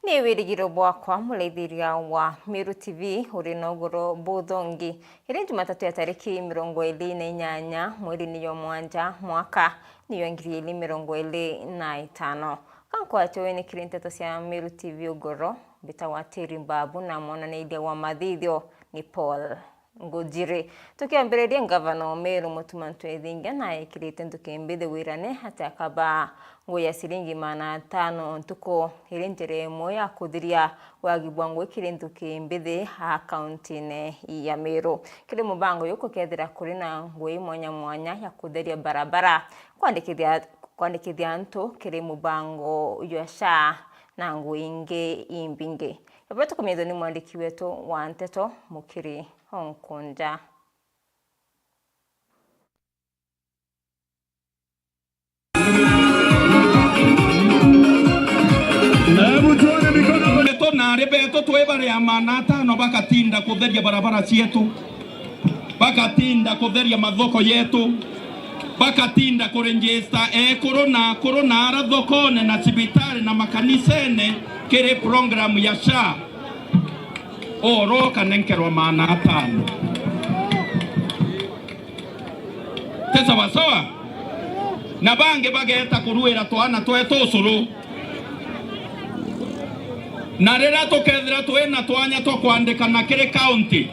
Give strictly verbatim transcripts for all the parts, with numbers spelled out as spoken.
Ni wirigiro bwakwa, muraithiria wa Meru T V, uri na ugoro buthongi. Iri Jumatatu ya tariki mirongo iri na inyanya, mweri ni yo mwanja, mwaka ni yo ngiri iri mirongo iri na itano. Ka nkwate wene kiri nteto cia Meru T V ugoro, mbitagwa Teri Mbabu na mwonaniria wa mathithio ni Paul Ngujiri. Tukiambiriria, ngavana wa Meru Mutuma M'Ethingia naekirite nthuki mbithi wirane ati akabaa ngui ya ciringi magana atano ntuku iri njira imwe ya kuthiria wagi bwa ngui kiri nthuki mbithi a kauntine ya Meru. Kiri mubango uyu, gukethira kuri na ngui mwanya mwanya ya kutheria barabara, kwandikithia, kwandikithia antu kiri mubango jwa SHA na ngui ingi imbingi. Yabwe tukumithwa ni mwandiki wetu wa nteto, Mukiri Onkunja. Betu na ari betu twi baria magana atano bagatinda kutheria barabara cietu, bagatinda kutheria mathoko yetu, bagatinda kuregister ekuru na akuru na ara thokone na cibitari na makanisene kiri program ya SHA. Oro kanenkerwa magana atano. Ti sawa sawa? Na bangi bageta kuruira twana twetu ucuru. Na riria tukethira twina twanya twa kwandikana kiri county,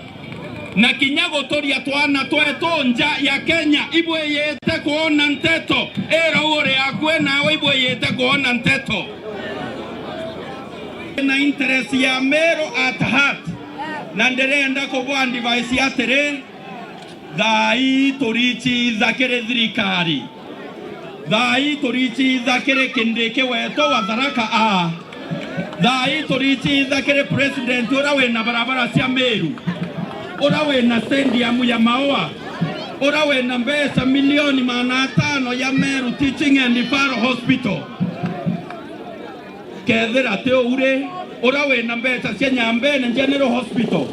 na kinya guturia twana twetu nja ya Kenya, ibwiyite kwona nteto? Ira uri akui nawe, ibwiyite kwona nteto? Na interest ya Meru at heart, na ndirenda kubwa advice atiri, thaai turichitha kiri thirikari. Thaai turichitha kiri Kindiki wetu wa Tharaka A. Thaai turichitha kiri president uria wina barabara cia Meru, uria wina stadium ya Maua, uria wina mbeca milioni magana atano ya Meru Teaching and Referral Hospital. Kethira ti uu ri, uria wina mbeca cia Nyambene General Hospital,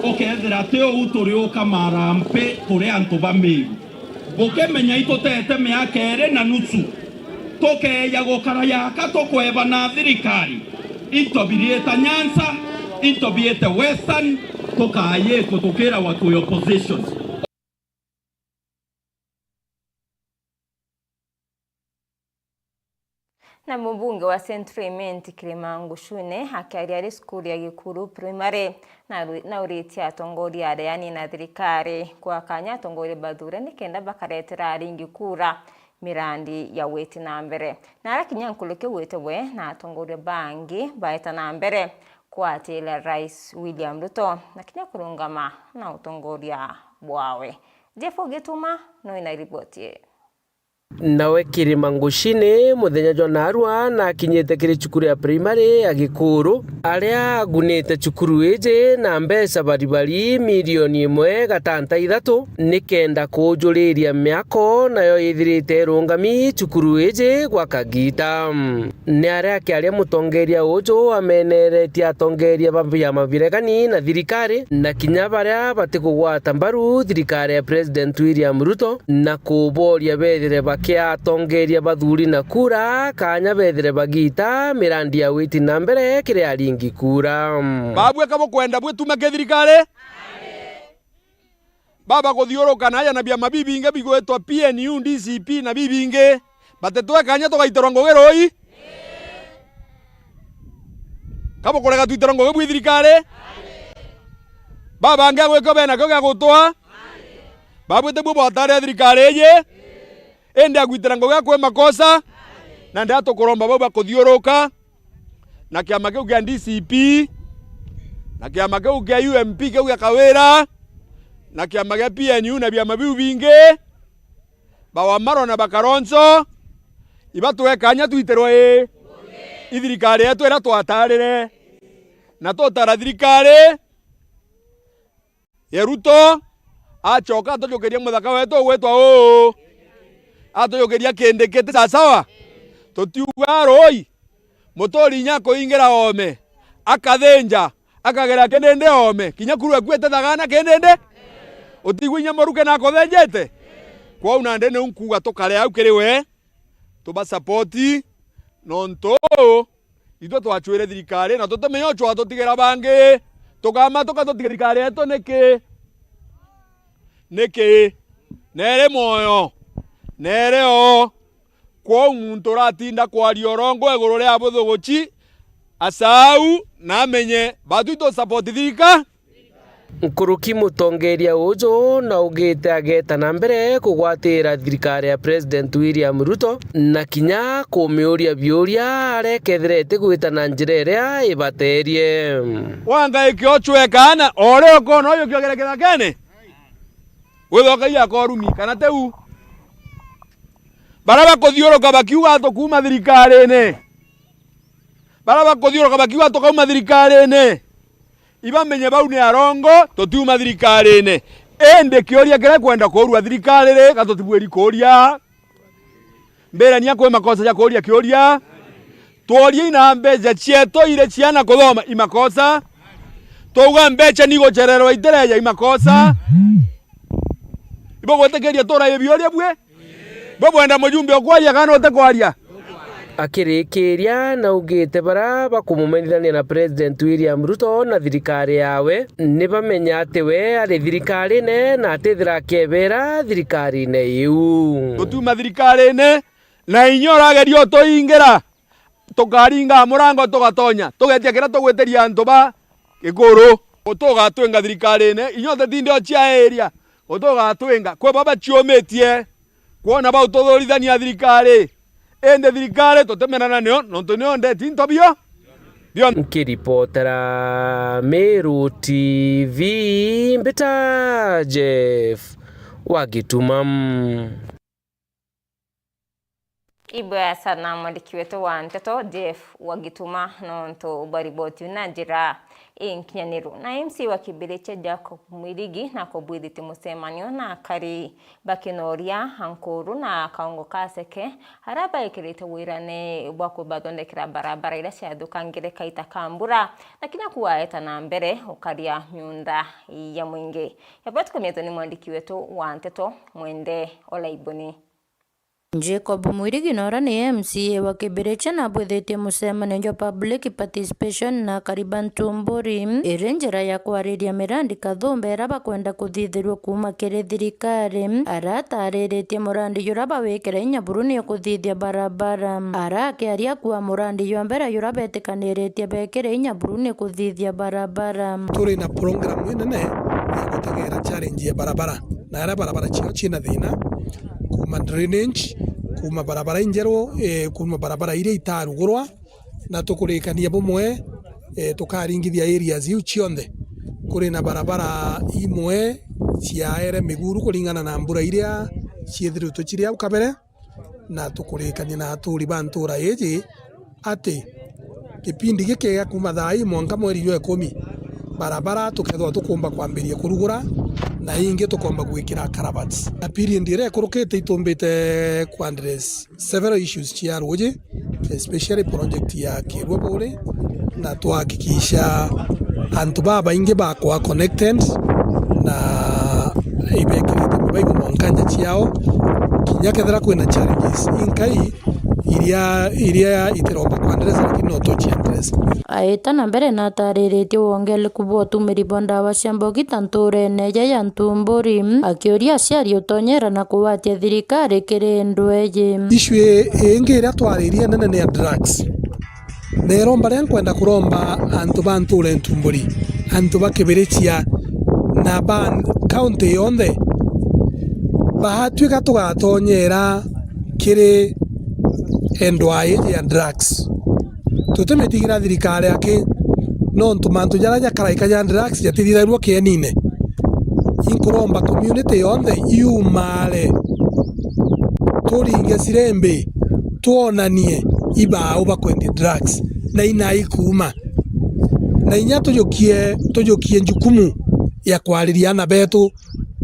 ukethira ti uu, turiuka marampi kuri antu ba Meru. Bukimenya itutete miaka iri na nusu, tukeeja gukara yaka tukweba na thirikari. Into biriite Nyanza, into biite Western, tukayiku tukiragwa twi opposition. Na mubunge wa Central Imenti Kirima Nguchune akiaria ari cukuru ya Gikuru Primary, na aru-, nauritie atongoria areani na thirikari kwa kanya atongoria bathure nikenda bakaretera aringi kura mirandi ya witi na mbere. Na ara kinya nkuruki wite we na atongoria bangi baeta na mbere kwatira Rais William Ruto na kinya kurungama na utongoria bwawe. Jeff Gituma no ina riboti ii. Nawe Kirima Nguchine, muthenya jwa naarua, nakinyite kiri cukuru ya primary ya Gikuru, aria agunite cukuru iji na mbeca baribari milioni imwe gatanta ithatu, nikenda kuujuriria miako nayo ithirite irungami cukuru iji gwa kagiita. Ni aria akiaria mutongeria uju ameneretie atongeria ba biama biregani na thirikari, na kinya baria batikugwata mbaru thirikari ya President William Ruto, na kuboria bethire bakiatongeria bathuri na kura, kanya bethire bagiita mirandi ya witi na mbere kiri aringi kura. Babu eka bukwenda bwitume ki thirikari? Baba kuthiuruka na aja na biama bibingi bigwitwa P N U, D C P na bibingi, batitwe kanya tugaitirwa ngugi rui? Ka bukurega twitirwa ngugi bwi thirikari? Babangi agwikio benakio gia gutwa? Babwite buo bwataria thirikari iji, indi agwitira ngugi akwi makosa, na ndia tukuromba bau bakuthiuruka, na kiama kiu kia D C P, na kiama kiu kia U M P kiu gia Kawira, na kiama gia P N U na biama biu bingi, ba Wamaro na ba Kalonzo, ibatwe kanya twitirwe i, i thirikari yetu iria twatarire, na tutara thirikari ya Ruto, acoka atujukiria muthaka wetu ugwitwa uu, atujukiria Kindiki, ti sawasawa? Tutiuga rui, muturi inya akuingira oome, akathinja, akagera kindindi oome, kinya kuru ekua itethagana kindindi. Utigua inya muruke na akuthinjite? Kwou nandi niu nkuuga tukare au kiri we, tubasapoti, nontu uu Itwe twacwire thirikari na tutimenya ucwa tutigira bangi. Tukamatuka tutiga thirikari yetu niki? Niki? Neri mwoyo. Neri o. Kwou muntu uratinda kwaria urongo iguru ria buthuguci, aca au na amenye, batu itu support thirika. Nkuruki mutongeria uju naugite ageeta na mbere kugwatira thirikari ya President William Ruto, na kinya kumiuria biuria aria ikethira itigwita na njira iria ibaterie. Wangaike ucweka ana, o uria ukona uyu kiogere kithakene, withokagia akorumi, kana tiu? Baria bakuthiuruka bakiuga, "Tukuuma thirikarine." Baria bakuthiuruka bakiuga, "Tukauma thirikarine." Ibamenye bau ni arongo, tutiuma thirikarine. Indi kiuria kiria kwenda kuurua thirikari ri, ga tutibwiri kuuria. Mbirania kwi makosa ja kuuria kiuria. Tworiei na mbeca cietu iri ciana kuthoma i makosa. Twauga mbeca ni gucererwa itireja i makosa. Ibugwitikiria turai biuria bwi? Bubwenda mujumbe ukwaria kana utikwaria? Akirikiria naugite baria bakumumenyithania na President William Ruto na thirikari yawe ni bamenya ati we ari thirikarine na atithira akebera thirikarine iu. Tutuma thirikarine, na inya urageria utuingira, tukaringa murango tugatonya, tugetia kiria tugwitiria antu ba Gikuru. Gutugatwinga thirikarine, inya utetinde uciairia, gutugatwinga. Kwi baba ciumitie kwona bau tuthurithania thirikari. Indi thirikari tutimenana nio, nontu nio ndeti into bio. Bio. Nkiripotera Meru T V, mbita Jeff wa Gituma. Ibwega sana mwandiki wetu wa nteto, Jeff wa Gituma, nontu bwa riboti na njira inkinyaniru. Na M C wa Kibirichia Jacob Mwirigi na kubwithitie mucemanio na akari ba Kinoria, Ankuru na Kaungu Kaseke, aria baikirite wirane bwa kubathondekera barabara iria ciathukangire kaita ka mbura, na kinya kuwaeta na mbere ukaria miunda ya mwingi. Yabwetwe mietho ni mwandiki wetu wa nteto, Mwende Olaiboni. Jacob Mwirigi nora ni M C A wa Kibirichia na abwithitie mucemanio jwa public participation na akari ba Ntumburi, iri njira ya kwariria mirandi kathumba iria bakwenda kuthithirua kuuma kiri thirikari. Aratariritie murandi jura bawikire inya buru ni kuthithia barabara. Arakiaria akua murandi jwa mbere jura betikaniritie bekire inya buru ni kuthithia barabara. Turi na program inene ya gutegera challenge ya barabara, na aria barabara cio ciina thina, kuuma drainage, kuuma barabara injeru, eh, kuuma barabara iria itarugurwa, na tukurikania bumwe, eh, tukaringithia areas iu cionthe. Kuri na barabara imwe ciaere miguru kuringana na mbura iria ciithiritwe ciri au kabere, na tukurikania na aturi ba ntura iji ati kipindi giki gia kuuma thaa ii mwanka mweri jwa ikumi, barabara tukethirwa tukumba kwambiria kurugura, na ingi tukomba gwikira culverts. Na period iria ikurukite itumbite ku address several issues cia ruuji, especially project ya Kirua Buri, na twahakikisha antu babaingi bakwa connected na ibekirite mibaibu mwa nkanja ciao, kinya kethira kwina challenges inkai iria, iria itiromba ku address, lakini no tuci address. Aita na mbere na atariritie wongereku bwa utumiri bwa ndawa cia mbogi ta nturene ija ya Ntumburi, akiuria aciari utonyera na kugwatia thirikari kiri ndweji. Issue ingi iria twaririe nene ni ya drugs. Na iromba riria nkwenda kuromba antu ba ntura Ntumburi, antu ba Kibirichia, na ba county yonthe, baatwika tugatonyera kiri endwa iji ya drugs. Tutimitigira thirikari aki, nontu mantu jaria jakaraika ja drugs jatithithagirua kienine. Inkuromba community yonthe iumare, turinge cirembi, twonanie ibaau bakwendia drugs, na ina ikuuma. Na inya tujukie, tujukie njukumu ya kwariria aana betu,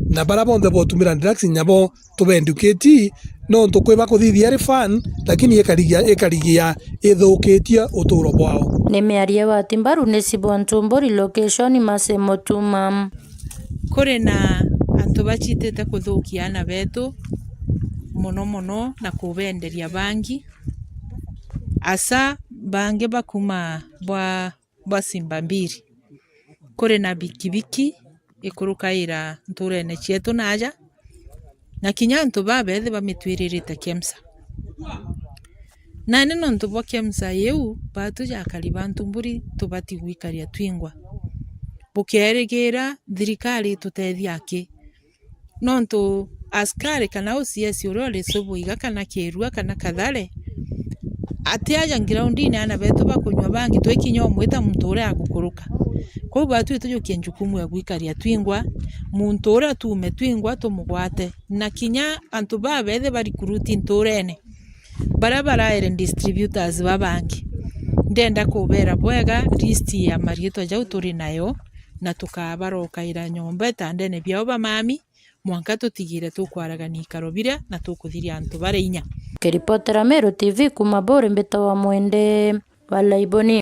na baria bonthe botumira drugs, inya bo tubeeducate, nontu kwi bakuthithia iri fun, lakini ikarigia, ikarigia ithukitie uturo bwao. Ni miario wa Timbaru ni Sibwa Ntumburi, location Mase Mutuma. Kuri na antu bacitite kuthukia aana betu mono mono na kubenderia bangi, asa Bangi bakuma bwa, bwa Simba Mbiri. Kuri na bikibiki ikurukaira nturene cietu naaja, na kinya antu babethi bamitwiririte KEMSA. Nandi nontu bwa KEMSA iu, batu jakari bantu mburi tubati gwikaria twingwa. Bukeerigira thirikari itutethia aki? Nontu askari kana O C S uria uri Subuiga kana Kirua kana Kathare, atiaja ngiraundine aana betu bakunyua bangi, twikinya umwita muntu uria agukuruka. Kwou batu itujukie njukumu ya gwikaria twingwa, muntu uria tuume twingwa tumugwate. Na kinya antu babethi barikuruti nturene, baria baraere distributors babangi, ndenda kubera bwega list ya mariitwa jau turi nayo, na tukabarokaira nyomba itandene biao bamami, mwanka tutigire tukwaragania ikaro biria na tukuthiria antu baria inya. Kiripotera Meru T V kuma Buri, mbitawa Mwende wa Laiboni.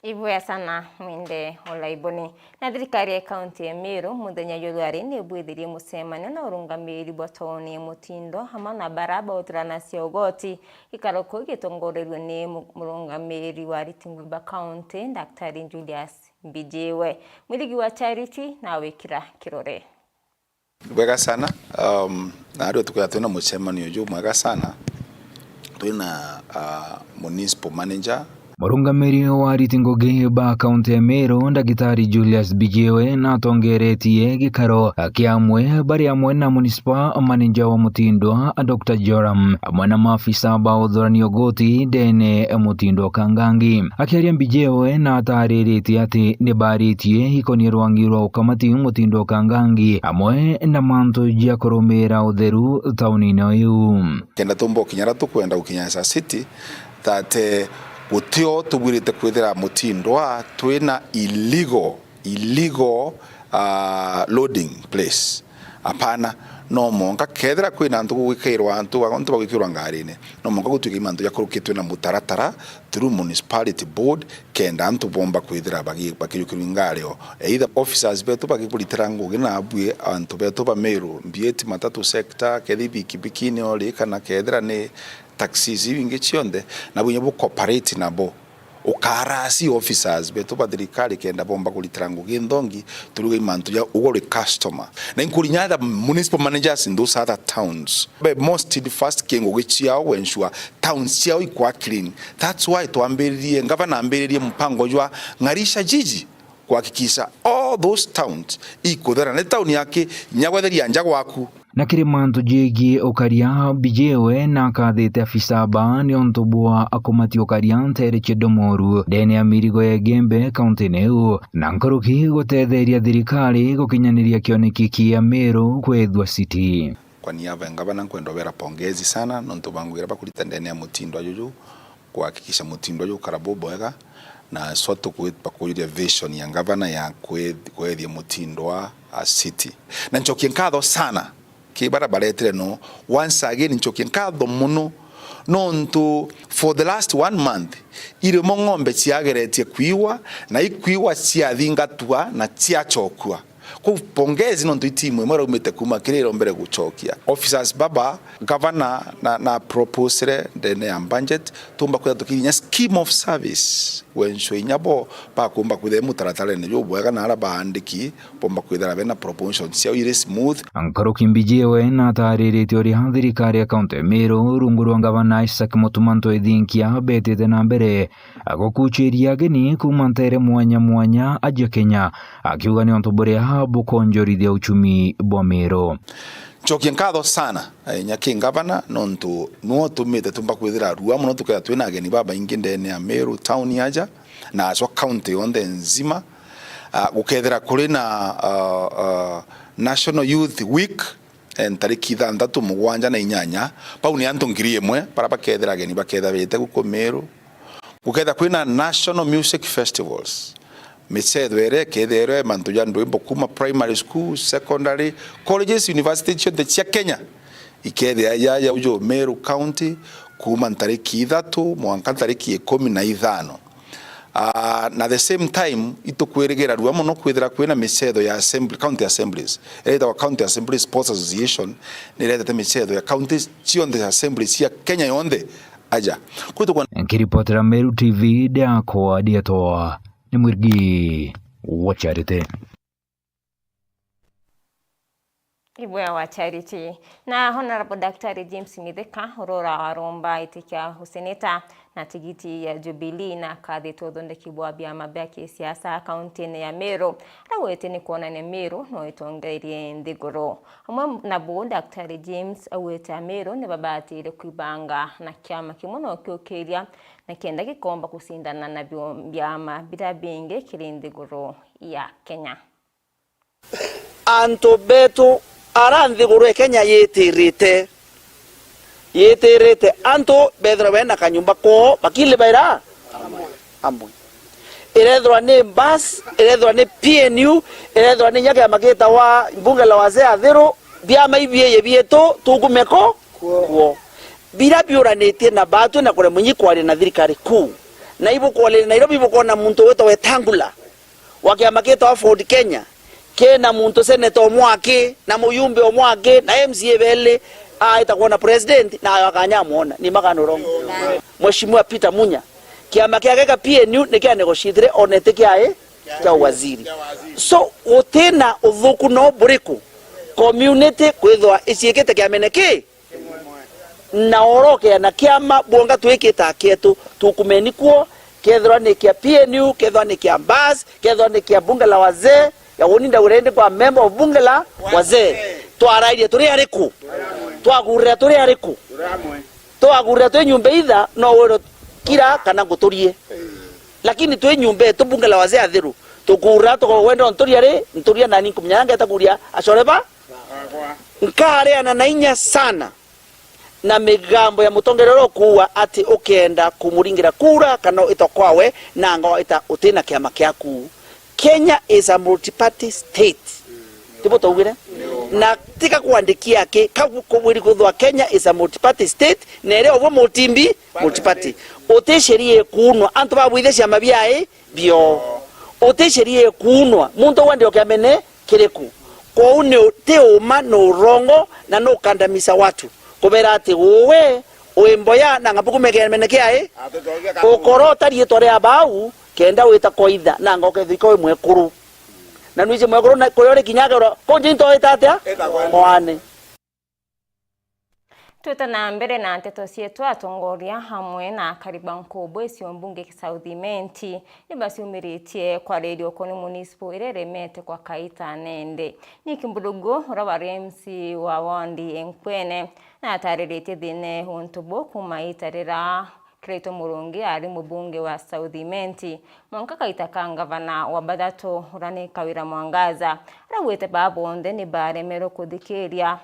Ibwea sana Mwende wa Laiboni. Na thirikari ya kaunti ya Meru muthenya jwa thwari ni ibwithirie mucemanio na urungamiri bwa tauni ya Mutindo hamwe na bara bauturanacia ugoti. Gikaro kiu gitongoreirwe ni mu-, murungamiri wa ariti ngui ba kaunti, Daktari Julius Mbijiwe. Mwirigi wa Charity na wikira kirore. Bwega sana. Um, na riu tukwira twina mucemanio ju mwega sana. Twina, uh, municipal manager. Murungamiri wa ariti ngugi ba kaunti ya Meru, Ndagitari Julius Bijiwe, natongeretie gikaro kia amwe bari amwe na municipal manager wa Mutindwa, Doctor Joram, amwe na maafisa ba uthurani ugoti ndene Mutindwa Kangangi. Akiaria, Mbijiwe natariritie ati ni baritie ikonie rwangi rwa ukamati Mutindwa Kangangi, amwe na mantu ja kurumira utheru taunine iu. Kenda tumba ukinya aria tukwenda gukinya as a city, that, eh, gutio tubwirite kwithira Mutindwa twina illegal, illegal, ah, loading place. Apana, no mwanka kethira kwina antu gugwikairwa antu, antu bagwikirwa ngarine, no mwanka gutwike mantu jakurukitwe na mutaratara through municipality board, kenda antu bomba kwithira bagi-, bakiyukirwa ingari o. Either officers betu bagikuritira ngugi na abui antu betu ba Meru, be it matatu sector, kethi bikibikini ori, kana kethira ni taxis iu ingi cionthe, na bwinya bu cooperate nabo. Ukarasi officers betu ba thirikari kenda bomba kuritira ngugi nthongi, turuge mantu ja ugwe uri customer. Na inkurinya the municipal managers in those other towns be more steadfast ki ngugi ciao, we ensure towns ciao ikwa clean. That's why twambiririe, ngavana ambiririe mpango jwa Ng'arisha Jiji, kuhakikisha all those towns ikuthera. Ni town yaki, nya gwetheria nja gwaku. Na kiri mantu jegie ukaria, Bijiwe nakathite afisa ba niuntu bwa akumati ukaria ntere cia Domoru ndene ya mirigo ya Igembe kauntine iu, na nkuruki gutetheria thirikari gukinyaniria kioneki kia Meru kwithwa city. Kwa niaba ya ngavana, nkwenda ubera pongezi sana nontu bwa ngugi iria bakurita ndene ya Mutindwa juju, kuhakikisha Mutindwa jukara bubwega, na so tukwitwa kujuria vision ya ngavana ya kwe-, kwethia Mutindwa a city. Na ncokie nkatho sana ki baria baretire no. Once again, ncokie nkatho muno nontu for the last one month, irimo ng'ombe ciageretie kwiwa, na ikwiwa ciathingatwa na ciacokua. Kwou pongezi nontu i timu imwe iraumite kuma kiri iro mbere gucokia. Officers baba, gavana na, na proposire ndene ya budget, tumba kwithira tukinya scheme of service, wenswe inya bo bakumba kwithira mutaratarene jubwega, na ara baandiki bomba kwithira bena promotions ciao iri smooth. Nkuruki Mbijiwe natariritie uria thirikari ya kaunti ya Meru rungu rwa gavana Isaac Mutuma M'Ethingia betite na mbere gukuchiria ageni kuma ntere mwanya mwanya aja Kenya, akiuga ni untu buria bukonjorithia uchumi bwa Meru. Ncokie nkatho sana, eh, nyaki ngavana, nontu niwe utumite tumba kwithira rua muno tukethira twina ageni babaingi ndene ya Meru town aja, na acwa county yonthe nzima. Ah, gukethira kuri na, ah, ah, National Youth Week, eh, ntariki ithanthatu, mugwanja na inyanya, bau ni antu ngiri imwe baria bakethira ageni bakethira bete guku Meru. Gukethira kwina national music festivals, micetho iria ikethirwe mantu ja ndwimbo kuma primary school, secondary, colleges, university cionthe cia Kenya ikethira ja, ja uju Meru County kuma ntariki ithatu mwanka ntariki ikumi na ithano. Ah, na the same time, itukwirigira rua muno kwithira kwina micetho ya assembly, county assemblies. Iria itagwa County Assembly Sports Association, niretete micetho ya counties cionthe, assemblies cia Kenya yonthe, aja. Kwitukwa. Nkiripotera Meru T V, ndiakwa ndietwa ni Mwirigi wa Charity. Ibwea wa Charity. Na Honourable Daktari James Mithika, urora waromba iti kia useneta na tigiti ya Jubilee, na akathitwe uthondeki bwa biama bia kisiasa kauntine ya Meru. Augite ni kwonania Meru no itongerie nthiguru. Amwe nabo Daktari James augite Ameru ni babatire kwibanga na kiama kimwe no kiukiria na kenda gikomba kucindana na bio-, biama biria bingi kiri nthiguru ya Kenya. Antu betu ara nthiguru ya Kenya yitirite, yitirite antu bethirwa bena kanyumba kwoo bakilibaira amwe. Irethirwa ni mbas, irethirwa ni P N U, irethirwa ni inya kiama gitawa mbunge la wazee athiru, biama ibiiji bietu tukume ko kwoo. Biria biuranitie na batwi na kuremwa inyi kwaria na thirikari kuu. Na ibukwaria Nairobi, ibukwona muntu witwa Wetangula wa kiama gitawa Ford Kenya, kina muntu seneta umwe aki, na muyumbe umwe aki, na M C A beli, aita kwona president, na ayo akanya amwona, ni makana urongo. Mheshimiwa Peter Munya, kiama kiake kia P N U ni kia negotiatire, onete kiae kia waziri. So, gutina uthuku no buriku community kwithwa iciikite kiamene ki na orokeana kiama bwonga twikite akietu, tukumeni kuo, kethirwa ni kia P N U, kethirwa ni kia mbas, kethirwa ni kia bunge la wazee, ya uni ndauga indi kwa member of bunge la wazee. Twarairie turi ariku? Twagurira turi ariku? Twagurira twi nyumba itha, no wirwe kira kana nguturie. Lakini twi nyumba itu bunge la wazee athiru, tukura tukawenda nturia ri, nturia nani nkumenya ngeta kuria acore ba. Nkareana na inya sana na migambo ya mutongeria uria ukuuga ati ukenda kumuringira kura kana ita kwawe, nanga ita utina kiama kiaku. Kenya is a multi-party state. Tibo taugire? Na tika kwandikia aki, ka kubwiri kwithwa Kenya is a multi-party state, na iria ubo multi-mbi, multi-party. Uti sheria ikunwa, antu babwithe ciama biai, bio. Uti sheria ikunwa, muntu ugwe ndi o kiamene kiriku. Kwou ni u-, ti uma, ni urongo, na ni ukandamiza watu. Kubera ati uwe, wi mboya, na ngabuku megemene kiai, ukoro utariitwa ria bau, kenda wita koitha, na ngokethika wi mwekuru. Na nwiji mwekuru, na kuyo ri kinya agero, kunji into wita atia? Mwane. Twita na mbere na nteto cietu, atongoria amwe na akari ba nkubu icio mbunge South Imenti nibaciumiritie kwariria ukoni municipal iria iremete kwa kaita nende. Nick Mburugu, uria wari M C wa wondi Enkwene, natariritie thina untu bu kuma ita riria Clayton Murungi ari mubunge wa South Imenti, mwanka kaita ka ngavana wa bathatu, uria ni Kawira Mwangaza, araugite baa bonthe ni baremerwe kuthikiria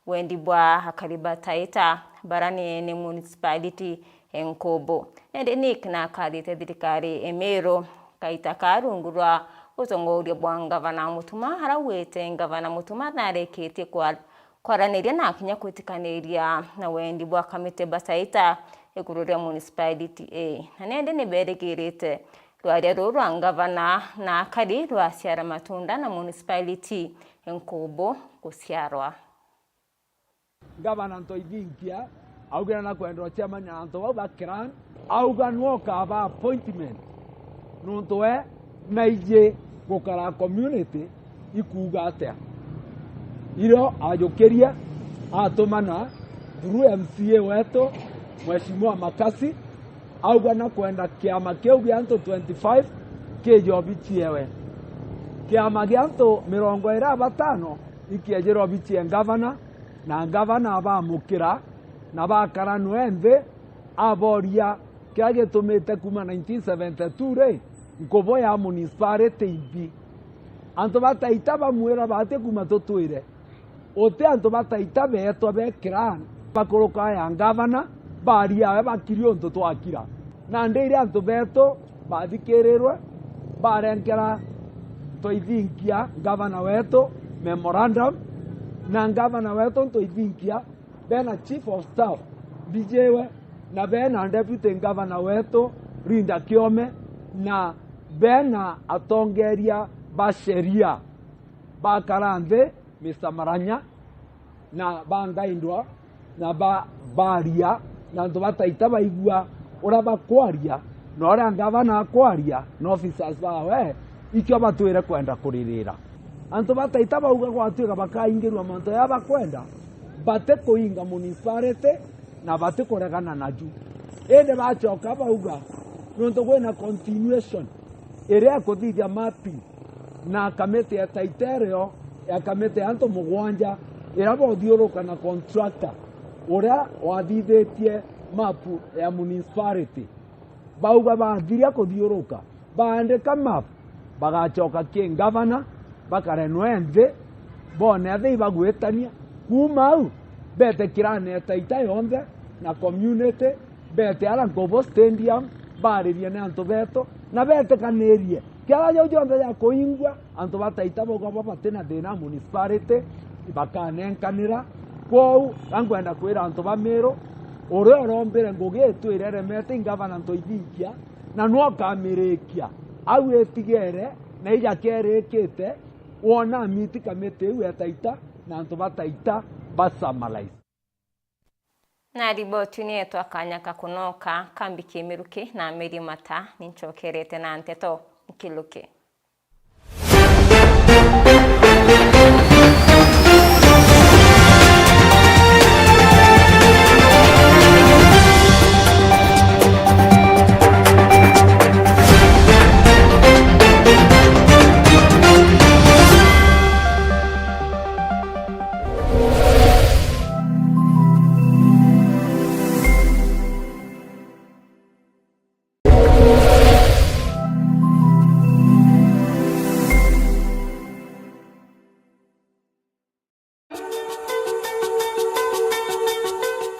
wendi bwa akari ba Taita, baria ni ene municipality Enkubu. Indi Nick nakathite thirikari Imiru kaita ka rungu rwa utongoria bwa ngavana Mutuma, araugite ngavana Mutuma narikitie kwa kwaraniria na kinya kwitikaniria na wendi bwa kamiti ba Taita iguru ria municipality ii. Na nindi niberigirite rwaria ruu rwa ngavana na akari rwaciara matunda na municipality Enkubu guciarwa. Ngavana Ntoithinkia augire na kwenda ucemania na antu bau ba clan, auga nwe ukaba appointment. Nuntu we naiji gukara community ikuuga atia. Irio ajukirie atumana through M C A wetu, Mheshimiwa Makasi, auga na kwenda kiama kiu gia antu twenty-five kije obichiewe. Kiama gia antu mirongo iri na batano ikiejire obichie ngavana, na ngavana abamukira, na bakara nwe nthi, aboria kiria gitumite kuma nineteen seventy-two ri, nkubu ya municipality imbi. Antu ba Taita bamwira bati kuma tutwire. Uti antu ba Taita beetwa be clan bakuruka ya ngavana, baria we bakiri untu twakira. Nandi iria antu beetu bathikirirwe, barenkera Ntoithinkia ngavana weetu memorandum, na ngavana weetu Ntoithinkia bena chief of staff bijiwe, na bena deputy ngavana weetu Linda Kiome, na bena atongeria ba sheria bakara nthi, Mister Maranya, na bangaindwa, na ba-, baria, Na antu ba Taita baigua uria bakwaria, na uria ngavana akwaria, na officers bawe, ikio batwire kwenda kuririra. Antu ba Taita bauga gwatuika bakaingirua mantu ya bakwenda, batikuinga municipality, na batikuregana naju. Indi bacoka bauga, nontu kwina continuation iria ikuthithia mapping, na kamiti ya Taita irio ya kamiti ya antu mugwanja iria bothiuruka na contractor uria wathithitie map ya municipality. Bauga bathiria kuthiuruka, baandika map, bagacoka ki ngavana, bakare nwe nthi, bone athei bagwitania. Kuuma au, bete kirane ya Taita yonthe na community, bete ara Nkobo Stadium, baaririe ni antu betu, na betikanirie kiara jau jonthe ja kuingwa. Antu ba Taita bauga bo bati na thina municipality, bakanenkanira. Kwou, ga nkwenda kwira antu ba Meru, uria urombire ngugi itu iria iremete ingavana ntoithingia, na nwe ukamirikia. Au itigere, na ija kerikite, wona miti kamiti iu ya Taita, na antu ba Taita ba summarize. Na riboti ni yetu akanya ka kunoka, kambi ki miruki na miri mata, ni ncokerete na nteto nkiluki.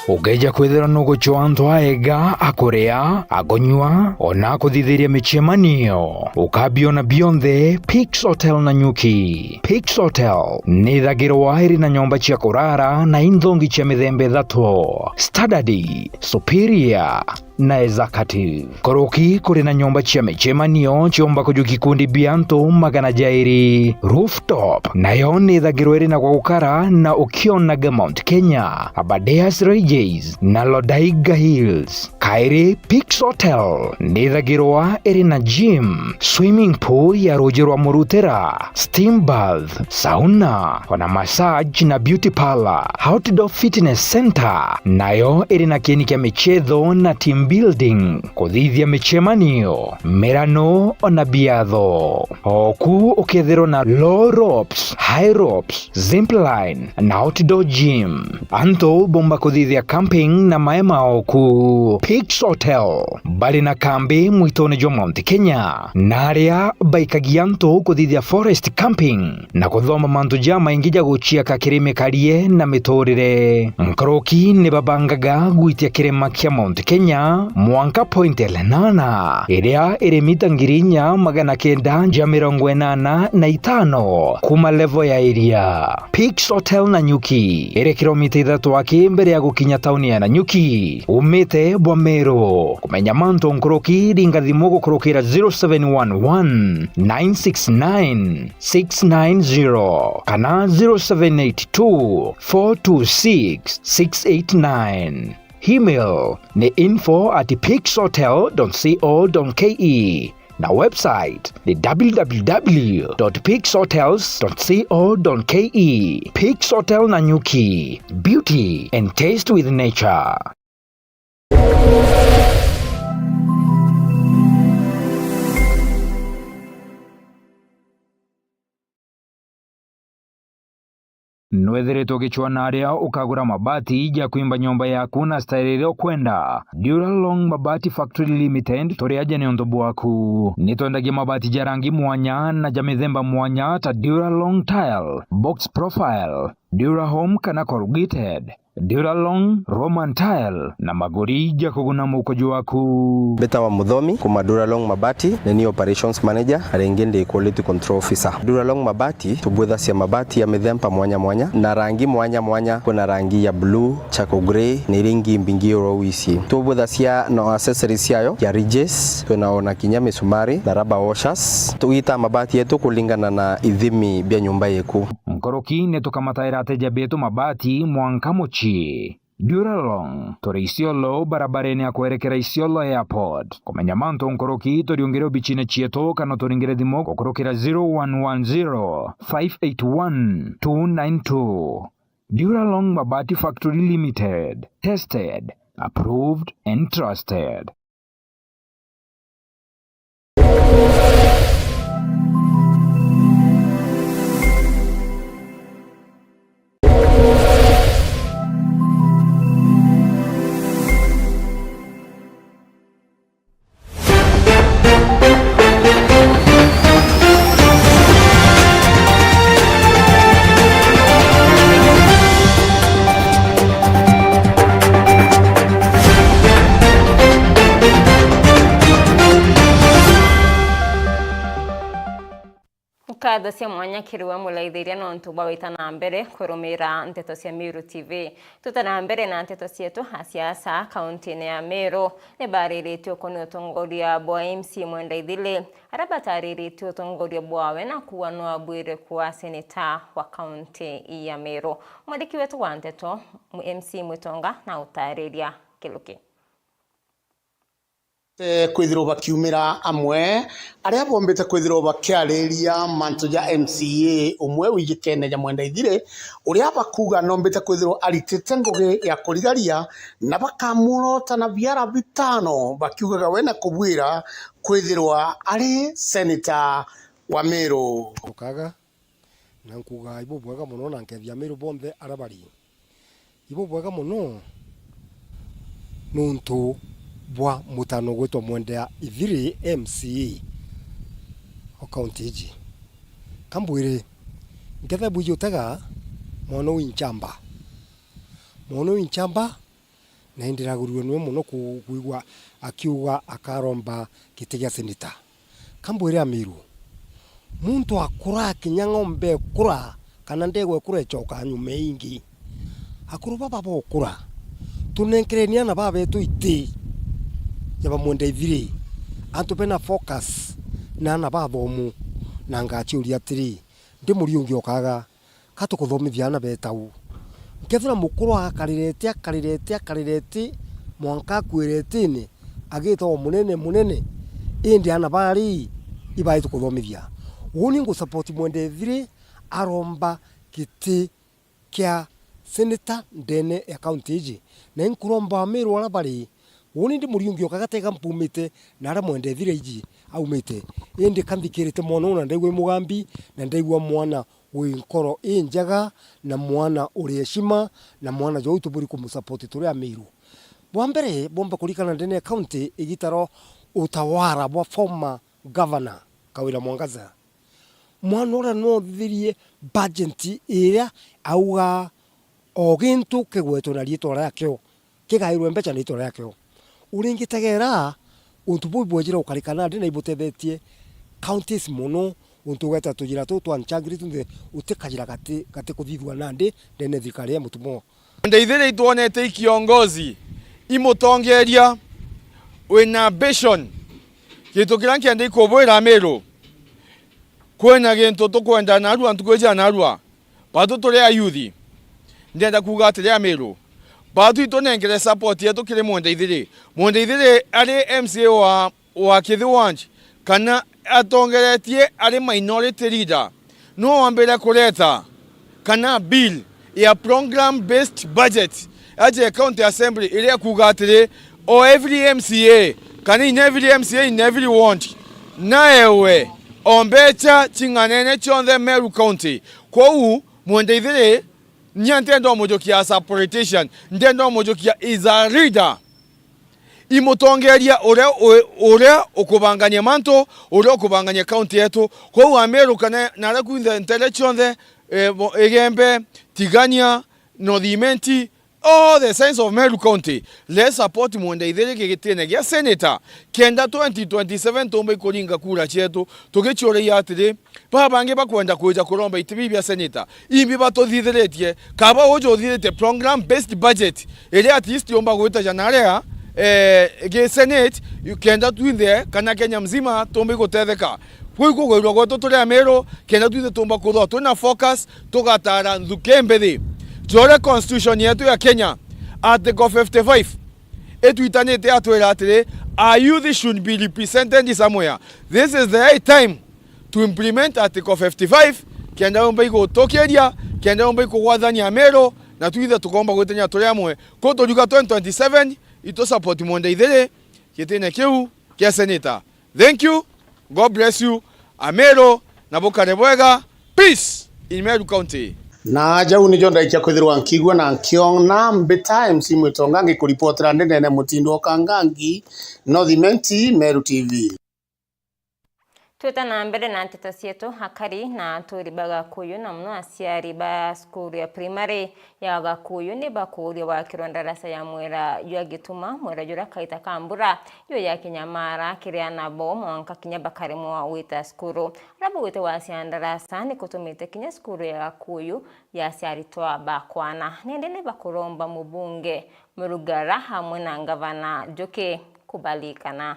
Ukeeja kwithirwa nugucwa antu aega, a kuria, a kunyua, ona a kuthithiria micemanio, ukabiona bionthe Pix Hotel Nanyuki. Pix Hotel ni ithagirwa iri na nyomba cia kurara na inthongi cia mithemba ithatu: standard, superior, na executive. Nkuruki kuri na nyomba cia micemanio ciumba kujukia ikundi bia antu magana jairi. Rooftop nayo ni ithagirwa iri na gwa gukara na ukionaga Mount Kenya, Aberdares Regis na Lodaiga Hills. Kairi, Pix Hotel ni ithagirwa iri na gym, swimming pool ya ruuji rwa Murutira, steam bath, sauna, ona massage na beauty parlour. Outdoor Fitness Center nayo iri na kieni kia michetho na team building, kuthithia micemanio, mirano, ona biatho. Oku ukethirwa na low ropes, high ropes, zipline na outdoor gym. Antu bomba kuthithia camping na maema oku. Pix Hotel bari na kambi mwitone jwa Mount Kenya, na aria baikagia antu kuthithia forest camping na kuthoma mantu jamaingi ja guciaka kiri mikarie na miturire. Nkuruki ni babangaga gwitia kirima kia Mount Kenya mwanka Point Lenana, iria iri mita ngiri inya magana kenda ja mirongo inana na itano kuma level ya iria. Pix Hotel Nanyuki iri kilomita ithatu aki mbere ya gukinya tauni ya Nanyuki, umite bwa Meru. Kumenya mantu nkuruki, ringa thimu gukurukira zero seven one one, nine six nine, six nine zero kana zero seven eight two, four two six, six eight nine. Email ni info at pixhotel dot co dot ke. Na website ni w w w dot pix hotels dot co dot ke. Pix Hotel Nanyuki, beauty and taste with nature. Nwithiritwe ugicwaa na aria ukagura mabati ja kwimba nyomba yaku na style iria ukwenda? Duralong Mabati Factory Limited turi aja niuntu bwaku. Nitwendagia mabati ja rangi mwanya na ja mithemba mwanya ta Duralong Tile, Box Profile, Durahome kana Corrugated, Duralong, Roman Tile na maguri ja kuguna muko jwaku. Mbitawa Muthomi kuma Duralong Mabati, ni ni operations manager, na ringi ndi quality control officer. Duralong Mabati tubwithacia mabati ya mithemba mwanya mwanya na rangi mwanya mwanya. Kwina rangi ya blue, charcoal grey, na iria ingi mbingi oro wisi. Tubwithacia na accessories ciayo ya ridges, twina ona kinya misumari na rubber washers. Tugitaa mabati yetu kulingana na ithimi bia nyumba yeku. Nkuruki ni tukamataira ateja betu mabati mwanka mucii. Duralong, turi Isiolo, barabarene ya kwerekera Isiolo Airport. Kumenya mantu nkuruki, turiungire obicine cietu kana turingire thimu gukurukira zero one one zero, five eight one, two nine two. Duralong Mabati Factory Limited. Tested, approved and trusted. Nkatho cia mwanya kiri we muraithiria nontu bwa gwita na mbere kurumira nteto cia Meru T V. Tuta na mbere na nteto cietu. A siasa kauntine ya Meru ni bariritie ukoni utongoria bwa M C A Mwenda Ithiri, aria batariritie utongoria bwawe na kuuga no abwire kuwa seneta wa kaunti ya Meru. Mwandiki wetu wa nteto, M C Mwitonga, na utariria kiruki. Eh, kwithirwa bakiumira amwe aria bombite kwithirwa bakiariria mantu ja M C A umwe wijikene ja Mwenda Ithiri, uria bakuuga nombite kwithirwa aritite ngugi ya kurigaria, na bakamurota na biara bitano, bakiugaga we na kubwira kwithirwa ari seneta wa Meru. Ukaga Na nkuuga ibubwega mono, na nkethia Amiru bonthe aria bari. Ibubwega mono nuntu bwa mutano gwitwa Mwendea Ithiri, M C A o kaunti iji. Kambwire, nkethia bwiji utega mwana uu inchamba. Mwana uu inchamba, na indiragurue niwe mono ku-, kwigua akiuga akaromba giti gia seneta. Kambwire Amiru, muntu akura akinya ng'ombe ekura, kana ndegwa ekura ecoka nyuma ingi. Akuru baba bokura, tunenkereni ana babetu iti ja ba Mwenda Ithiri, antu bena focus na ana bathomu, na ngaciuria atiri, ndi Muriungi okaga, ka tukuthomithia aana beeta uu? Nkethira mukuru akarirete, akarirete, akarirete, mwanka akuire itine, agita o munene, munene, indi aana bari ibae tukuthomithia. Uuni ngu support Mwenda Ithiri aromba giti kia senator ndene ya county iji, na inkuromba Amiru aria bari, uuni ndi Muriungi okaga tega mpumite na aria Mwenda Ithiri aiji aumite, indi ka nthikirite mwana uu na ndaigua i mugambi, na ndaigua mwana wi nkoro injega, na mwana uri heshima, na mwana juu tuburi kumusupport turi Amiru. Bwa mbere, bwomba kurikana ndene ya county igita ro utawara bwa former governor Kawira Mwangaza. Mwana uria noothithirie budget iria auga o gintu kigwetwe na riitwa riakio, kigairwe mbeca na riitwa riakio. Uringitegeera untu buu bwejire gukarika nandi na ibutethetie counties mono, untu ugeta tujira tuu twa nchangiri tunthe uti kajira gati, gati kuthithua nandi ndene thirikari ya mutumo. Ndeithiria itwonete i kiongozi, i mutongeria wina ambition. Gintu kiria nkienda ikubwira Amiru, kwina gintu tukwenda narua ntuku iji narua. Batu turi ayuthi, ndienda kuuga atiri Amiru, batu itunenkere support yetu kiri Mwenda Ithiri. Mwenda Ithiri ari M C A wa, wa Kithiwanji, kana atongeretie ari minority leader, no wambire kureta kana bill ya program based budget aje county assembly, iria kuuga atiri, o every M C A, kana in every M C A, in every ward, naewe o mbecha ching'anene chionthe Meru County. Kwou Mwenda Ithiri, nya ntienda umujukia as a politician, ntienda umujukia is a leader. I mutongeria uria u-, uria ukubangania mantu, uria ukubangania county yetu. Kwou Amiru kana naria kunthe ntere chionthe, eh, bo-, Igembe, Tigania, North Imenti, all the signs of Meru County, let's support Mwenda Ithiri gigitine gia senator, kenda twenty twenty-seven tumba ikuringa kura cietu, tugichiuragia atiri, baba bangi bakwenda kwija kuromba iti bibi bia senator, imbi batuthithiritie, kaba uju uthithiritie program based budget, iria at least yumba gwita janaria, eh, gi senate, kenda twinthe kana Kenya mzima tumba igutetheka. Kuu ikugwirua gwetu turi Amiru, kenda twinthe tumba kuthwa twina focus, tugatara nthuki mbithi. Jore constitution yetu ya Kenya, Article fifty-five itwitanite atwira atiri, our youth should be represented somewhere. This is the high time to implement Article fifty-five, kenda yumba igutukiria, kenda yumba ikugwathania Meru, na twithe tukomba gwitania turi amwe. Ku turiuga twenty twenty-seven, itu support Mwenda Ithiri gitine kiu kia senator. Thank you. God bless you. Ameru, na bukare bwega. Peace in Meru County. Na jau nijo ndaikia kwithirwa nkigua na nkiona mbita M C Mwitonga ngikuripotera ndinene mutindo o Kangangi, North Imenti, Meru T V. Twita na mbere na nteto cietu, akari na aturi ba Gakuyu na mono aciari ba cukuru ya primary ya Gakuyu ni bakuuria wakirwa ndaraca ya mwera jwa Gituma, mwera juria kaita ka mbura juyakinyamara kiria nabo mwanka kinya bakaremwa gwita cukuru. Aria baugite wacia ndaraca ni kutumite kinya cukuru ya Gakuyu yacia aritwa ba kwana. Nindi ni bakuromba mubunge Murugara amwe na ngavana Njuki kubalikana.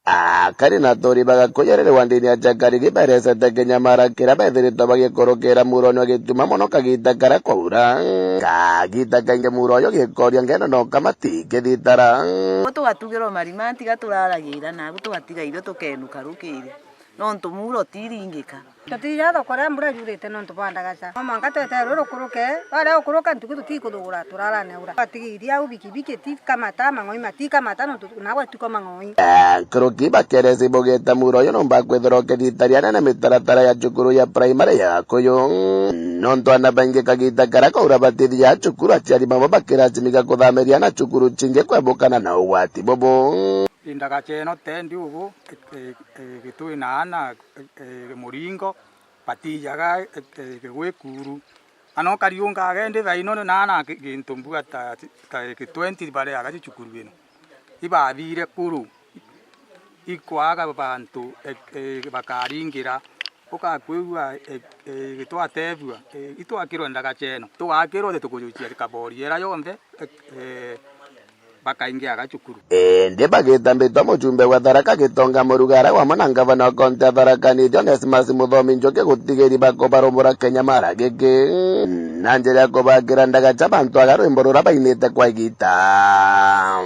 Akari na aturi ba Gakuyu riri wandini ya Jakarigi baresete kinyamara kiria bethiritwe bagikurukira muroni wa Gituma mono kagita karia kwaura. Kagita kaingi muro uyu gikoria ngendo no kamati kithitara. Tugatugira o marima, tiga turaragira, nabu tugatiga irio tukenuka rukiri. Nontu muuro utiringika. Tutija thoko riria mbura yurite nontu bwa ndagaca. No mwanka tweterwe rukuruke, rwaria rukuruka ntuku tutikuthugura, turarane aura. Twatigiirie au bikibiki tikamata, mang'oi matikamata nontu nagwe tuko mang'oi. Eh, nkuruki bakeresi bugite muuro uyu numba kwithirwa ukithitaria nene mitaratara ya cukuru ya primary ya Gakuyu. Nontu ana baingi kagita karia kaura batithia cukuru, aciari bamwe bakirasimika kuthamiria na cukuru cingi kwebukana na ugwati bubu. Indagaca ino tendi ugu, e, e, e, gitwi na ana, e, e, muringo, batijaga, e, e, gigwikuru. Ana ukariungaga indi thaino ni naana ki-, gintu mbua ta, ta ki twenty bareaga cicukuru ino. Ibathire kuru, ikwaga bantu, e, e, bakaringira. Ukakwigua, e, e, gitwatebua, e, itwakirwe ndagaca ino. Tugakirwa uti tukujucia kabori era yonthe, e, e, bakaingiaga cukuru. Indi bagitambitwa mujumbe wa Tharaka Gitonga Murugara wamwe na ngavana wa kaunti ya Tharaka Nithi Onesmus Muthomi Njuki gutigiri bakubarumbura kinyamara giki na njira ya kubakira ndagaca bantu aga rwimbo ruria bainite kwa igita.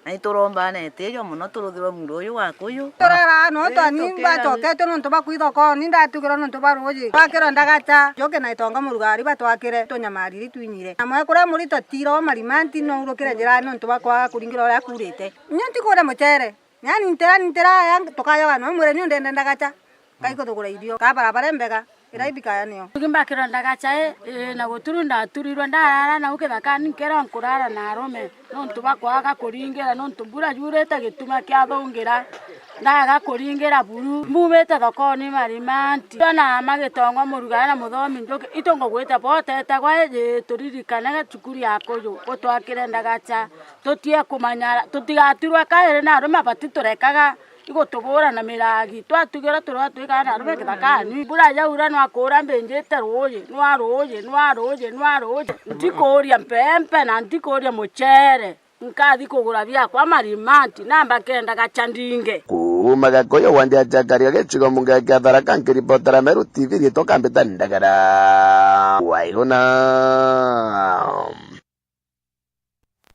Na ituromba na itijo mono turuthirwe muro uyu wa kuyu. Turara no twani mbacoketwe nontu bwa kwithokoni, ndatugirwa nontu bwa ruuji. Twakirwa ndagaca, Njuki na Itonga Murugari batwakire, tunyamariri twinyire. Na mwekura muri totiro marimanti no urukire njirani nontu bwa kwaga kuringira uria akurite. Inya ntikuria mucere. Yaani ntira, ntira aya tukayoga no mwire ni undende ndagaca. Ngai kuthugura irio. Ka barabara mbega. Ira ibikaya niyo. Ngimbakirwa ndagaca i, i, na guturu ndaturirwe ndarara nau kithakani nkera nkurara na arume. Nontu bwa kwaga kuringira, nontu mbura yurite gituma kiathungira, ndaga kuringira buru. Mbumite thokoni marimanti. Twona magitongwa Murugara na Muthomi Njuki, itungugwite botetegwa iji turirikane cukuru ya kuju, utwakire ndagaca. Tutie kumanya, tutigaturwe kairi na arume batiturekaga. Igutubura na miragi, twatugirwa turwa twikara na arume kithakani. Mbura yaura, nwakura mbinjite ruuji, nwa ruuji, nwa ruuji, nwa ruuji. Ntikuria mpempe na ntikuria mucere. Nkathi kugura biakwa marimanti, namba kenda gacha ndinge. Kuuma Gakuyu wandi ya Chakaria gicigo mbunge kia Tharaka, nkiripotera Meru T V, riitwa Kambita Ndagara. Waiguna.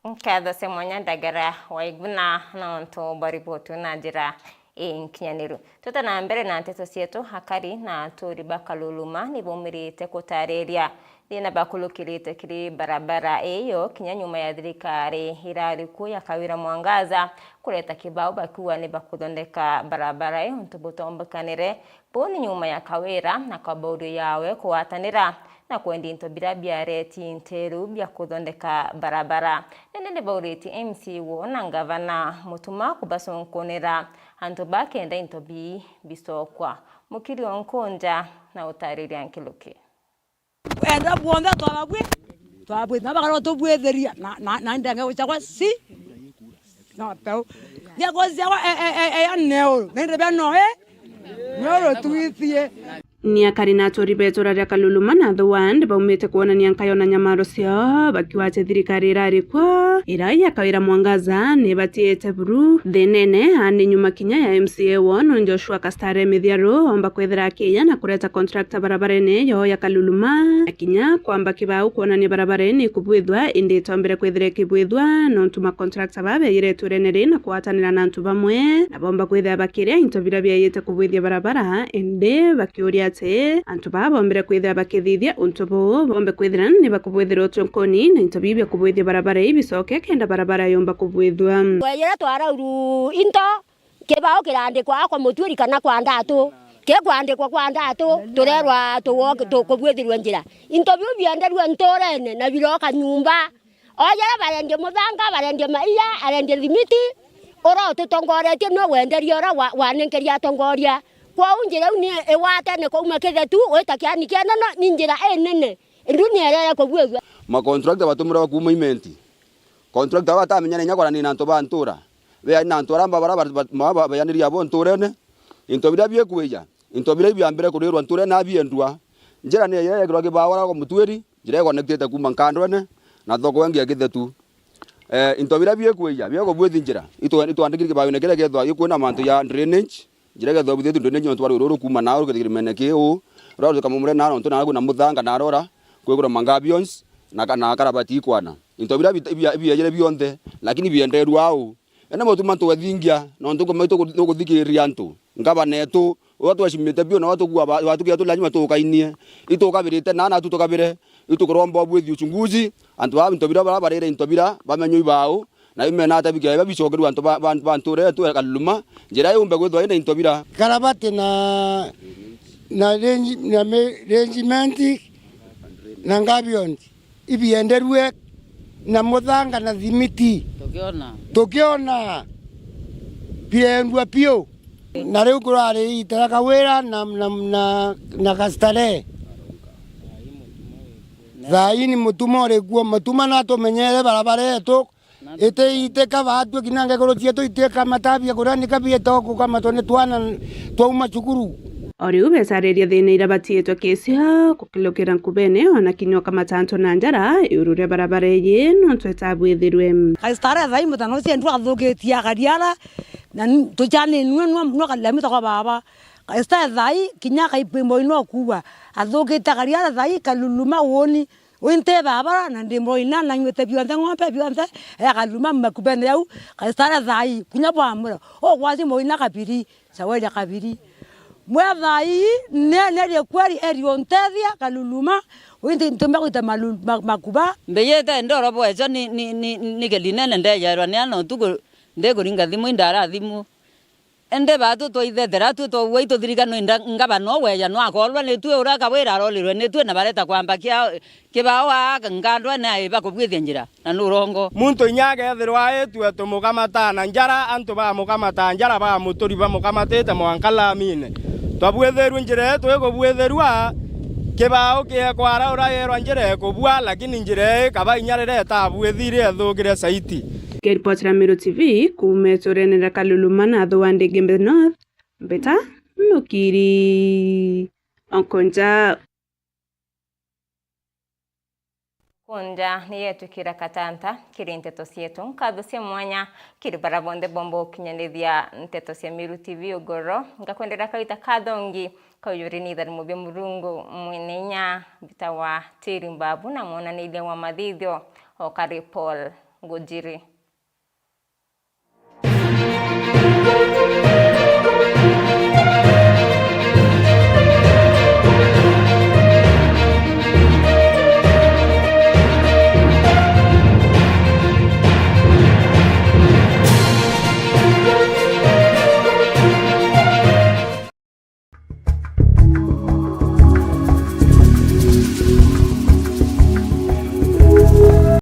Nkatho cia mwanya Ndagara Waiguna nontu bwa riboti na njira inkinyaniru. Twite na mbere na nteto cietu, akari na aturi ba Kaluluma ni baumirite kutariria thina bakurukirite kiri barabara iyo kinya nyuma ya thirikari irari ku ya Kawira Mwangaza kureta kibao bakiuga ni bakuthondeka barabara iyo untu butombikanire. Buu ni nyuma ya Kawira na kabaurio yawe kugwatanira na kwendia into biria biareti nteru bia kuthondeka barabara. Nene ni bauritie M C wo na ngavana Mutuma kubacunkunira antu ba kenda into bii bicokwa. Mukiri o Nkunja na utariria nkiruki. Enda bwonthe twababwi, twabwi, na bakarwa tubwithiria, na, na, na ndenge gucagwa si, no, peu. Ndia gucagwa, e, e, e, e, ya neuru, na inde bia no, e? Neuru twithie. Ni akari na aturi ba itura ria Kaluluma na the Wand baumite kwonania nkayo na nyamaro ciao, bakiuga ati thirikari irari kuo, iria ya Kawira Mwangaza, ni ibatiite buru thinene, aani nyuma kinya ya M C A wao, no Joshua Kastare Mithiaru, omba kwithira akiija na kureta contractor barabarene yo ya Kaluluma, na kinya kwamba kibau kwonania barabara ino ikubwithua, indi itombere kwithira ikibwithua, nontu ma contractor baa beejire iturene ri na kugwatanira na antu bamwe, na bomba kwithira bakiria into biria biejite kubwithia barabara, indi bakiuria ati antu baa bombire kwithira bakithithia untu buu, bombe kwithira ni bakubwithira utunkuni na into biu bia kubwithia barabara ii bicoke kenda barabara yumba kubwithua. Twejire twarauru into, kibao kirandikwa kwa mutuiri kana kwa ndatu, kikwandikwa kwa ndatu, turerwa tuwo-, tukubwithirwe njira. Into biu bienderue nturene na biroka nyumba. Ojere barendia muthanga, barendia maia, arendia thimiti, uria ututongoretie niwe wenderia uria wa-, wanenkeria atongoria. Kwou njira iu ni igwatene kuuma Kithetu gwita Kiani kia Nono, ni njira inene, ndu ni erere kubwithua. Makontrakta batumirwa kuuma Imenti. Kontrakta aba batamenyana inya kwarania na antu ba ntura. Beani na antu aria mba-, bara ba-, ba-, ma-, ba-, beanirie abo nturene. Into biria bikwija, into biria ibiambire kurirwa nturene na biendua. Njira ni iria yekirwa kibao aria kwa mutuiri, njira ikonekitite kuuma nkandwene na thoko ingi ya Kithetu. Eh, into biria bikwija, biakubwithi njira, itwa-, itwandikire kibaone kiria kethwa gikwina mantu ya drainage, njira kethwa bwithitu drainage nontu bwa ruru rukuma na rukithikira mene kiu, rwa ruthika mumure na nontu na kwina muthanga na rora, kwigura mangabions, na ka-, na karabati ikwana. Into biria bit-, bia-, biejire bionthe, lakini bienderua au. Ene motuma tugathingia, nontu ngoma itu nukuthikiria antu. Ngavana etu, uria tweshimite biu, na uria tukua ba-, batukia tu lazima tukainie. Itukabirite na, na tu tukabire, itukuromba ubwithi uchunguzi, antu baa into biria bara barire into biria, bamenywe ibao, na imena ata bikia bicokerua antu ba, ba, ba ntura yetu ya Kaluluma, njira yumbe gwithwa ina into biria. Karabati na, na range-, na me-, rangement na ngabions. Ibienderue na muthanga na thimiti. Tukiona. Tukiona biendua biu. Na riu kurari itara Kawira na, na, na, na Kastare. Thaa ii ni mutuma uri kuo, mutuma natumenyere barabara yetu. Iti, itika baatue kinya ngekuru cietu itika matabia kuria nika bieta gukamatwa ni twana twauma cukuru. O riu becariria thina iria batiitwe kicio, gukilukira nkubene, ona kinya ukamata antu na njara, iguru ria barabara iji, nontu itabwithirwe. Kaistara thaa ii mutano ucio ndwathukitie akari ara, na n-, tucani nwe nwa, nwa kalamita kwa baba. Kaistara thaa ii, kinya kaipimbo ino kuwa, athukite akari ara thaa ii Kaluluma uuni. Wi nti barabara na ndi murina na nywite bionthe ng'ombe bionthe, ya Kaluluma makubene yau, Kaistara thaa ii, kinya bwamura, ugwati murina kabiri, caweria kabiri. Mwe thaa ii, ne, nerie kweri eri untethia Kaluluma, wi nti ntumba gwita malu-, ma-, makuba. Mbiyite ndoro bweco ni, ni, ni, ni kilinene ndejerwa ni ana utuku ndikuringa thimu indara thimu. Indi baatu twaithethera tu twaugua ituthirika nwinda ngavana uweja nwakolwa ni tui uria Kawira arorirwe ni tui na bareta kwamba kia kibao aa ngandwene ai bakubwithia njira na nurongo. Muntu inya akethirwa aitue tumukamata na njara, antu bamukamata njara bamuturi bamukamatite mwanka lamine. Twabwithirue njira ii twikubwithirua kibao kiekwara uria yerwa njira ikubua, lakini njira ii kaba inya riria itabwithire ithukire saiti. Kiripotera Meru T V kuuma iturene ria Kaluluma na Thuwa Igembe North, mbeta Mukiri Onkonja. Onkonja ni yetwikira katanta kiri nteto cietu. Nkatho cia mwanya kiri bara bonthe bomba gukinyanithia nteto cia Meru T V ugoro. Ngakwendera kaita kathongi kaujuri ni itharimo bia Murungu mwene inya, mbitawa Tiri Mbabu na mwonaniria wa mathithio o kari Paul Ngujiri.